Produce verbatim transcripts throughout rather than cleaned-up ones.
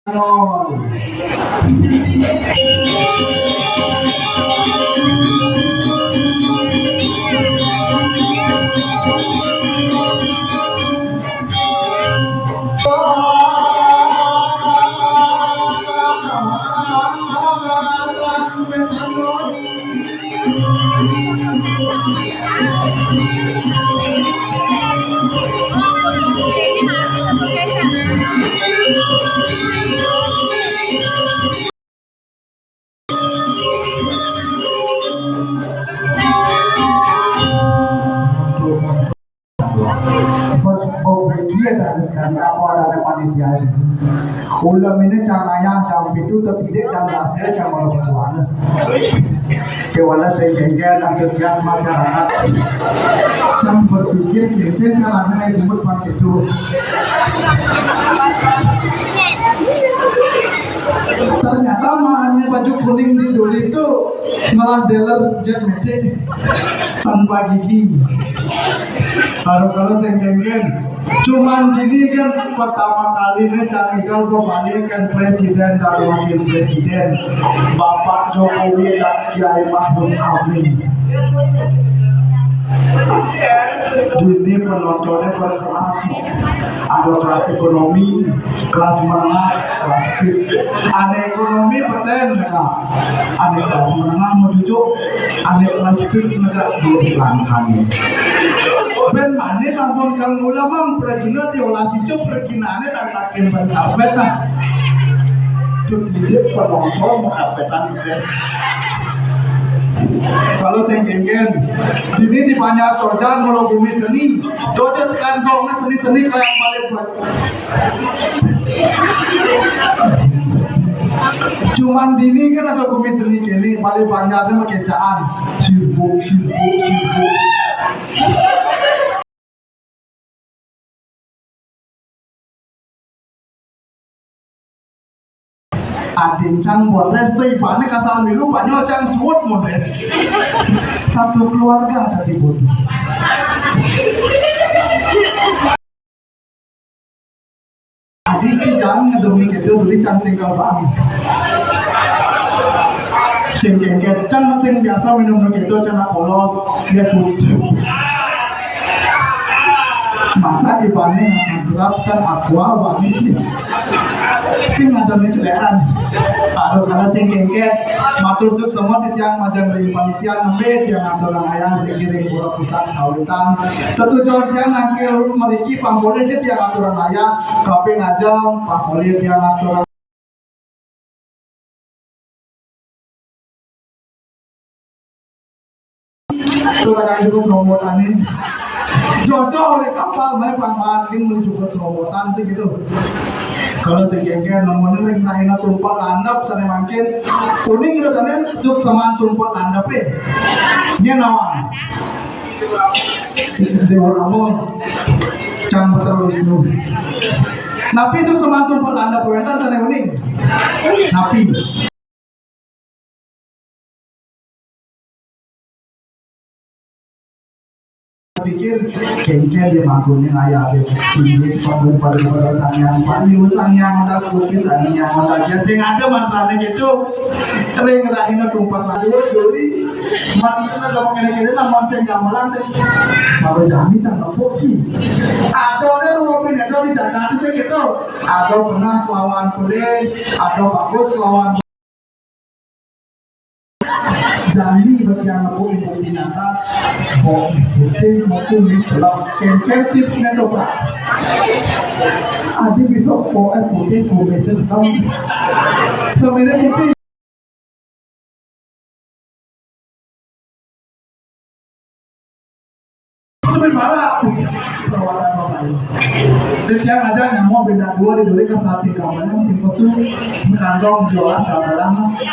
Bos, bos, begitu dari sekali apa ada panitia ini. Ulam ini jam ayah jam itu tertidik jam dasar jam berapa suara. Kewala saya jengkel antusias masyarakat. Jam berpikir kira-kira caranya yang jemput pagi itu. Ternyata mahannya baju kuning di duri itu malah dealer jet metik tanpa gigi. Baru kalau sengkengken. Cuman gini kan pertama kali ini cari kalau pemilihan presiden dan wakil presiden Bapak Jokowi dan Kiai Ma'ruf Amin. Ini penontonnya berkelas, ada kelas ekonomi, kelas menengah, kelas pip. Ada ekonomi peten, ada kelas menengah mau cucuk, ada kelas pip negak dua bulan kami. Ben manis ampun kang ulama pergina diolah cucuk perginane tak takin ben karpet ah. Tuh dia penonton mau karpetan gitu. Kalau sengkengken, ini di Banjar Tojan mau bumi seni, Tojan sekarang seni-seni kayak balik. Cuman dini kan ada bumi seni kene, paling banyaknya makecaan. Sibuk, sibuk, sibuk. Adin cang bonres tuh ibaratnya kasar milu banyak cang suut bonres. Satu keluarga ada di bonres. Adi ki jangan ngedemi gitu beli can sing kau bang. Sing kengket can sing biasa minum gitu can polos dia tutup. Masa ibane ngadrop can aqua wangi sih. Sing ada nih celean. Aduh karena sing kengket matur juk semua titiang majang dari panitia nembe tiang aturan ayah dikiring pura pusat kawitan. Tetujon tiang nangkil mriki pangkole tiang aturan ayah, kaping aja pangkole tiang aturan. Itulah kan juga serombongan ini. Jojo oleh kapal main pangkalan ini menuju ke serombongan sih gitu. Kalau segenggen nemuin ring naina tumpal landap sana makin kuning udah tanya suk sama tumpal landap eh. Dia nawang. Dewa Rama, Cang Betara Wisnu. Napi itu semantun Pak Landa Poetan sana uning. Napi. Pikir kengkel dia mangkune ayah sini pada pada pada sangyang panyu sangyang das kopi sangyang das sing ada mantrane gitu. Ring rahina tumpat lagi duri. Man kena dong kene-kene naman sing gamelan sing. Kalau jami can tepuk ci. Ada ada rumah pindah di Jakarta sih gitu. Ada pernah lawan Pele, ada bagus lawan Jani bagian aku ibu binatang. Bok putih mau kumis selok kengkeng tipsnya coba. Adi besok kok eh putih kumisnya selok. Sebenarnya putih. Sebenarnya perawatan bapak ini. Dan yang ada nyamuk beda dua di duri kasar sing kamarnya sing pesu sekandong jolas kamarnya.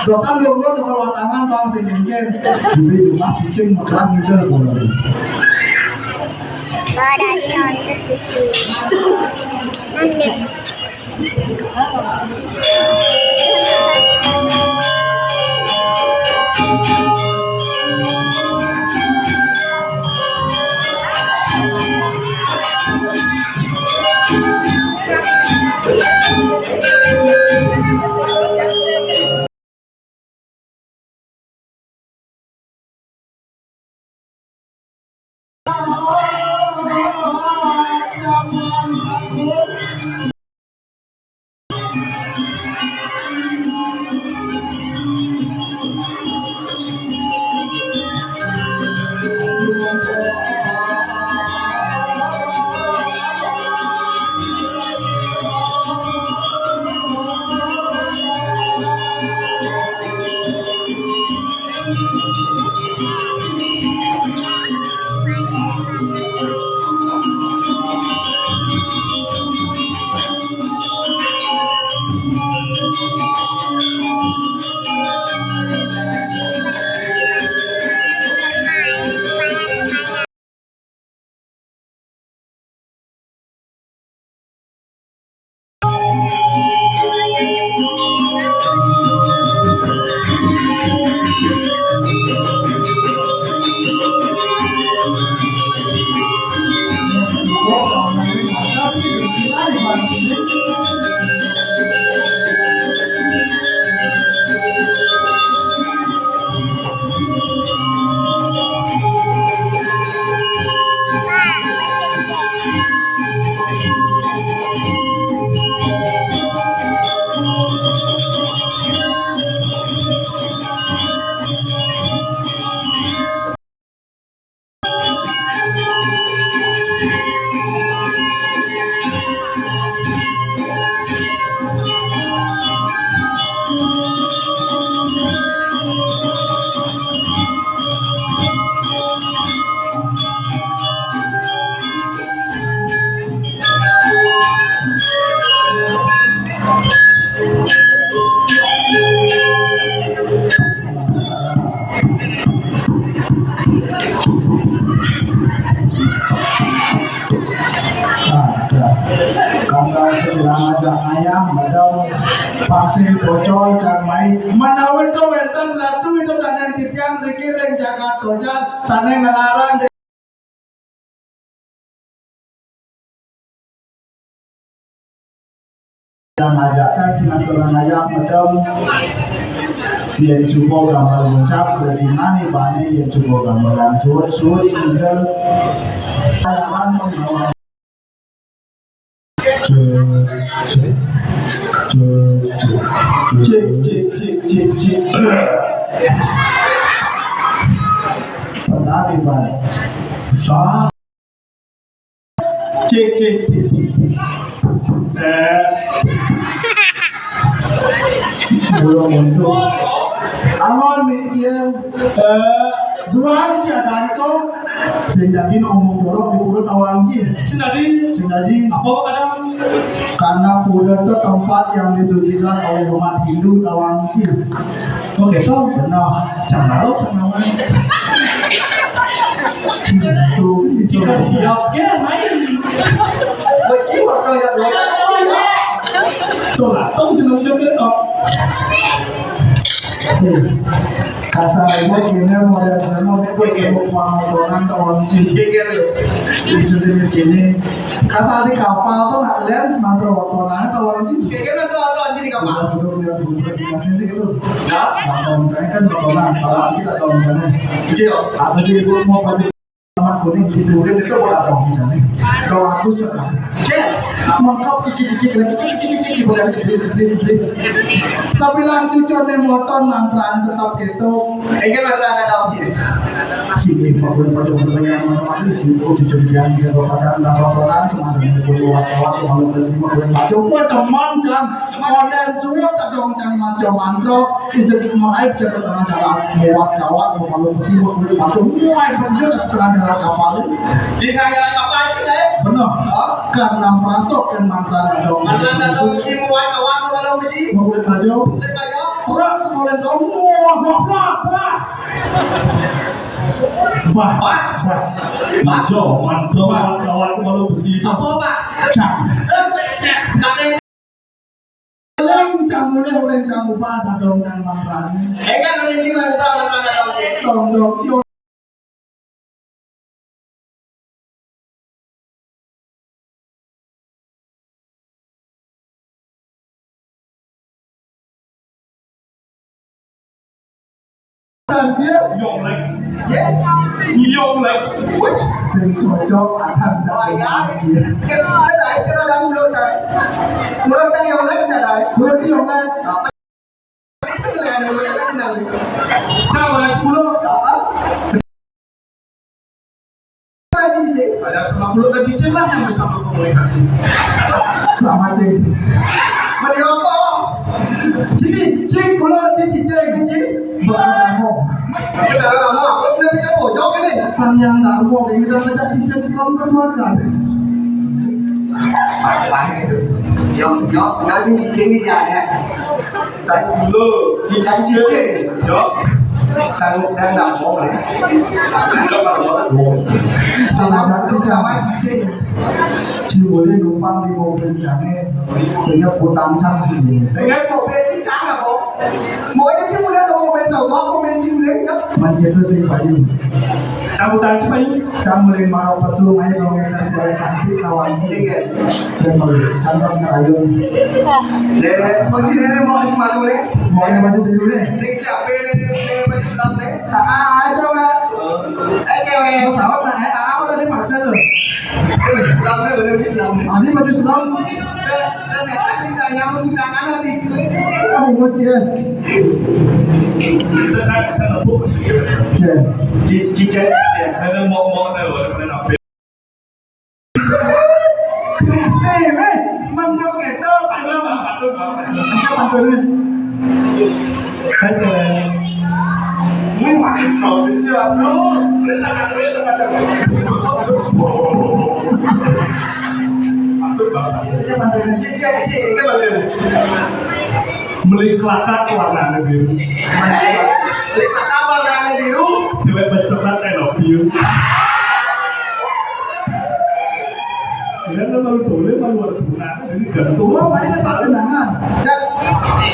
Dosa lu lu ke ruang tangan bang sing jengkel. Duri rumah cicing mekerang gitu boleh. Dari nonton di sini. Nanti. Kasar sebelah aja ayam, madam vaksin bocor, cang mai. Menawi to wénten ratu itu sané titiang riki ring jagat Tojan, sané ngelarang. Yang ngajak cacing aturan ayam medem. Yén suba gambar ngucap, berarti mana bane yén suba gambaran suut, suut, bener. Ayam membawa. Cek, cek, cek, cek. Cek, cek, cek, cek, cek, cek. Pernah di mana? Sa- Cik, cik, cik, cik. Eh. Belum untuk. Angon, Mi, sia. Eh. Buang si ada itu. Sing dadi omong jorok di pura tawang, Ji. Sing dadi. Sing dadi. Apa kadang? Karena pura itu tempat yang disucikan oleh umat Hindu tawang, Ji. Oke, to, benar. Cang ngarep, cang ngarep. Jika siap, ya, main. Beci warna yang lain. Tuh lah, tuh jeneng-jeneng, to. Kasar aja, kene model-model, mau gue kayak mau uang motoran, to, uang cing. Pikir, yuk. Itu jenis ini. Kasar di kapal to nak lén mantra watonan to wong iki. Kene to watonan di kapal. Duduk, duduk, duduk, duduk, duduk, duduk. Ya, watonan kan watonan. Kalau kita tahu kan. Iya. Apa sih ibu mau pada sama kuning ditulis itu udah tahu kan. Kalau aku suka. Cek, mengkap dikit-dikit lagi, dikit-dikit di badan, please, please, please. Tapi lanjut, cuman motor mantra tetap gitu. Iki mantra ada uji. Sini, Pak Guru, Pak Guru, yang mana, Pak Guru, jujur, yang jago pacaran, nggak sotoran, cuma ada yang jago lewat-lewat, kalau ke sini, Pak Guru, Pak Guru, wah, teman, Jang. Online suap, tak dong, Jang, macam mantro, itu mulai jago tengah jalan, lewat gawat, kalau ke sini, Pak Guru, Pak Guru, mulai berhenti setengah jalan kapal. Di tengah jalan kapal, sih, ya? Benar. Hah? Karena merasuk kan mantra, tak dong. Mantra, tak dong, sih, lewat gawat, kalau ke sini. Pak Guru, Pak Guru. Pak Guru. Truk, kalau ke, wah, wah, wah, wah. Bah, bah, bah. Bah. Jo, mantra, bah, kawan, kawan, kalau besi. Apa, Pak? Cang. Eh, katanya. Leng, cang mulai, orang cang ubah, dadong, cang mantra. Eh, kan, orang ini mantra, mantra, dadong, cang. Dong, dong, yo. Tanjir. Yonglek. Ya. Yonglek. Wih. Sing cocok akan. Oh, ya. Tanjir. Kira, kira, kira ada pulau, cai. Pulau, cai, Yonglek, cai, ada. Pulau, cai, Yonglek. Apa? Cak, orang sepuluh. Ada sepuluh dan cicit lah yang bisa berkomunikasi. Selamat, Cik. Mari apa? Cik, Cik, pulau, Cik, Cik, Cik. Bukan kamu. Kita ada nama, aku tidak bicara pojok ini. Sang Yang Darmo, kita ngajak Cik, Cik, selalu ke surga. Apa itu? Yo, yo, yo, sing cicing di dia ya. Cang lu, cicing cicing. Yo. Sang đang đọc môn này. Đọc môn. Sang đang đọc môn. Sama cicing. Chỉ muốn lên đúng bằng đi một bên chẳng nghe. Tôi nhập vô tám trăm gì. Đấy, một bên chín trăm à bộ. Mỗi cái chín mươi lăm là một bên sáu gót, một bên chín mươi lăm nhá. Mình chỉ tôi xin phải đi. Cabutan siapa ini? Cang Muling Marok Pesu, ayo dong yang cewek cantik lawan cewek. Dan mau cantik ngerayu. Dede, kunci dede mau di Simalu nih. Mau yang baju biru nih. Ini siapa ini, ini, ini baju Islam nih? Ah, aja, Mak. Eh, cewek. Pesawat, nah, eh, ah, udah dipaksa tuh. Ini baju Islam nih, baju Islam nih. Ah, ini baju Islam. Ternyata sih gak nyambung tangan nanti. Kamu nguci ya? Cek, cek, cek, cek. Cek. Ci-, ci-, cek, cek. Ada mau, mau, ada, ada, ada. Sini, mandok itu, pantun. Pantun. Kacau. Ini masih soal kecil, bro. Pantun, Bang. Ini pantun. Ci-, ci-, ci-, ini pantun. Beli kelakar warnanya biru. Beli kelakar warnanya biru. Cewek bercoklat, I love you. Dan malu tuh, malu ada tunangan, jadi gantung. Oh, mana tak tunangan? Cak,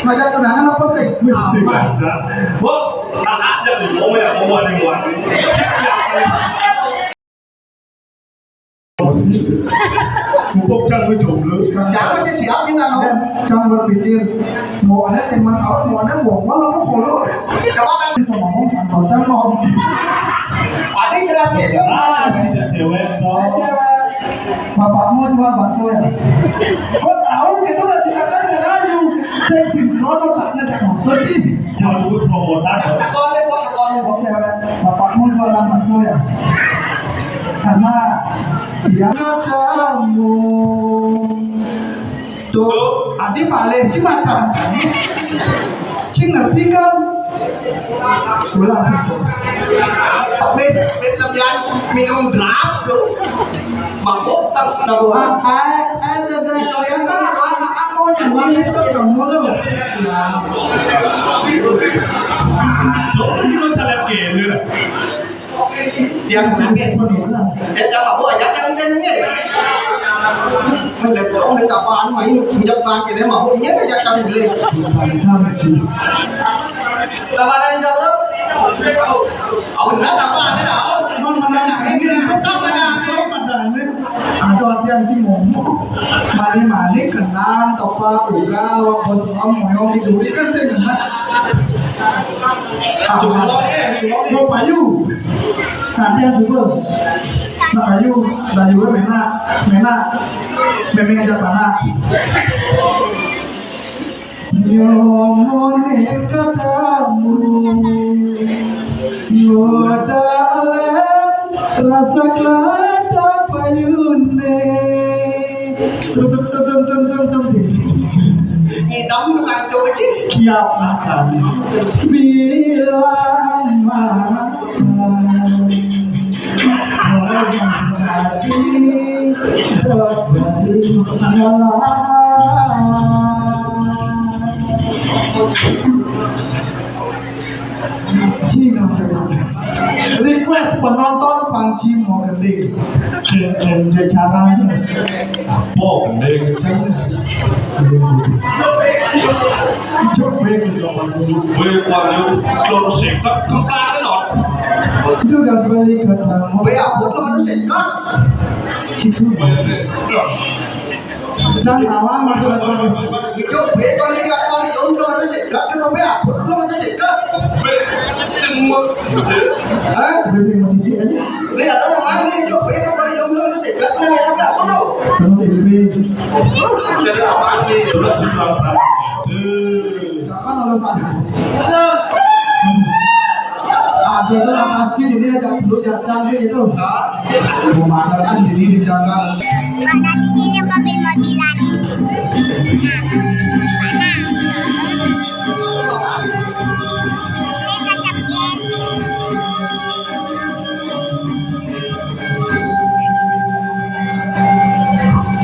ngajak tunangan apa sih? Wih, sih aja. Wah, tak ada nih, mau ya, mau ada yang mau. Siap ya. Mesti. Mumpung Cang jomblo, Cang. Cang masih siap kita, no? Cang berpikir, mau ada sing masalah, mau ada bongol apa kolor? Coba kan. Bisa ngomong, Cang, Cang, Cang, ngomong. Tadi jelas gitu. Ah, si cewek, toh. Cewek. Bapakmu jual bakso ya? Kok tahu? Kita udah ceritakan ngerayu. Saya sinkron otaknya, Cang. Berarti. Yang gue promotan. Tekonin, kok tekonin, kok cewek. Bapakmu jualan bakso ya? Karena dia kamu. Tuh, adi balik sih makan. Cing ngerti kan? Ulah. Tapi, tapi lebih minum draft tuh. Mabuk tak tahu. Ah, ah, ah, ada, ada. Soalnya kan, ah, ah, ah, mau nyanyi itu kamu loh. Ya. Dok, ini mau caleg kene. Tiang sakit. Ya, jangan mabuk aja, jangan, jangan, jangan. Kan lihat dong, lihat apaan, main, injak kaki, dia mabuknya aja, jangan beli. Tabanan jawab. Awan na tabanan na. Mun menanya ini, sama ya, sama dah ini. Ada artian sih ngomong. Mani-mani kenang, topa, uga, awak bos ngom, moyong di duri kan sih ngena. Ah, mau payu. Nanti yang coba. Nah, payu, payu mena, mena. Memang aja panah. Nyomone katamu, yo dalem rasa kelata payune. Tum, tum, tum, tum, tum, tum, tum. Ngidam tukang cuci. Siap makan. Bilang makan. Request penonton Panji mau gede. Keren caranya. Apa gede caranya? Jebek gitu apa dulu? Gue kuat yuk, terus singkat kemarin on. Itu udah sebalik ke kamu. Be, apa tuh harus singkat? Citu. Jangan tawa, maksud aku. Itu be, kalau ini aku nih, om, tuh harus singkat, coba be, apa tuh harus singkat? Be, semua sisi. Hah? Be, semua sisi aja. Ini ada orang lain nih, itu be, kalau ini, om, tuh harus singkat, nah, ya, be, apa tuh? Terus ini. Jadi apa nih? Udah, cukup. Aduh. Jangan lalu sadar. Ada tuh yang pasti ini aja dulu, jangan sih itu. Pemandangan ini di Jakarta. Mana di sini mobil-mobilan? Mana? Ini kecap ya.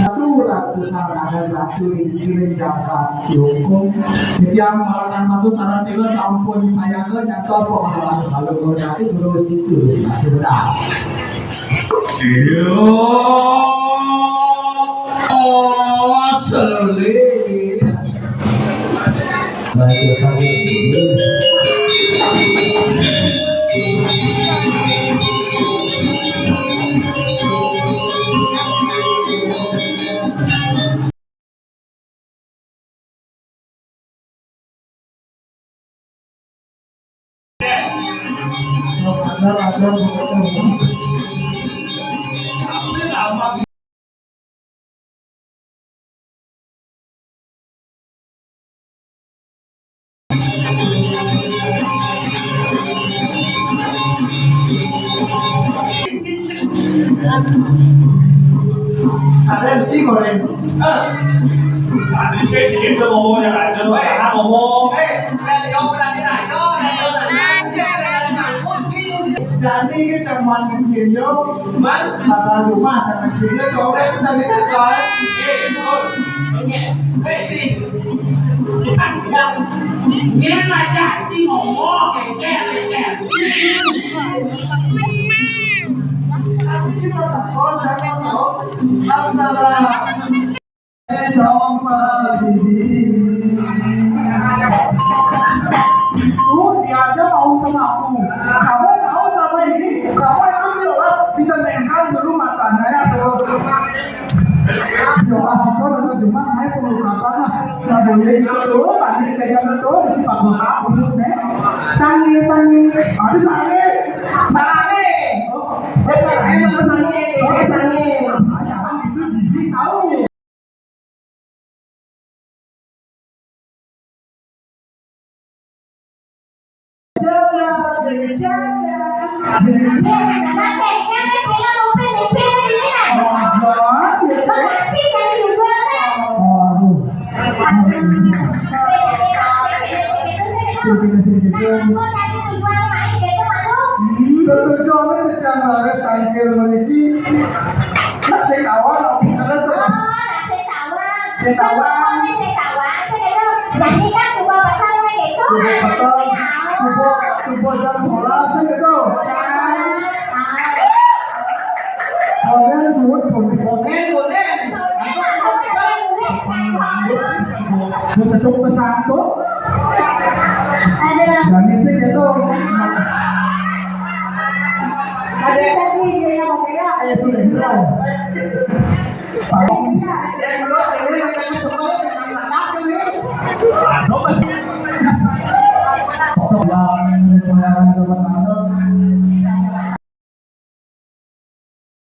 Aduh, Dukung. Titiang Malakama sareng Tila sampun sayaga nyantos pamahalan. Kalau godake guru situ, situ benar. Iya. Oh, selalu. Baik, sami. Ada yang sih goreng. Ah. Tadi saya kirim ke ngomongnya aja, Pak. Ngomong. Eh, yang berani aja, yang berani aja, yang berani ngaku, Cing. Jadi kita cuma kecil, yo. Man, masa rumah, jangan kecil, yo, coba kita lihat, kan? Eh, betul. Oke. Eh, ini. Kita bilang, dia ngajak, Cing, ngomong, keker, keker. Antara itu dia aja mau sama aku. Kamu mau sama ini, kamu itu jelas bisa nengkang dulu matanya ya tuh. Jelas itu dulu cuma naik pengungkapan lah. Nggak boleh gitu tuh, tadi pegang tuh, si Pak Bapak, duduk deh. Sangi, sangi. Aduh, sangi. Sangi. Eh, sangi, sangi. Eh, sangi. Itu jijik tahu. Tetujuné titiang raris tangkil mriki. Nak sing tawang, nak sing tawang. Oh, nak sing tawang. Sing tawang. Sing tawang, sing itu. Jadi kan coba petang nih gitu. Coba petang. Coba, coba jam sebelas sih gitu. Konén suwun, konén, konén. Aku, aku, aku. Mau ketuk pesan tuh. Ada. Jam sih gitu. Ada lagi dia yang mau ya. Eh, sudah, sudah.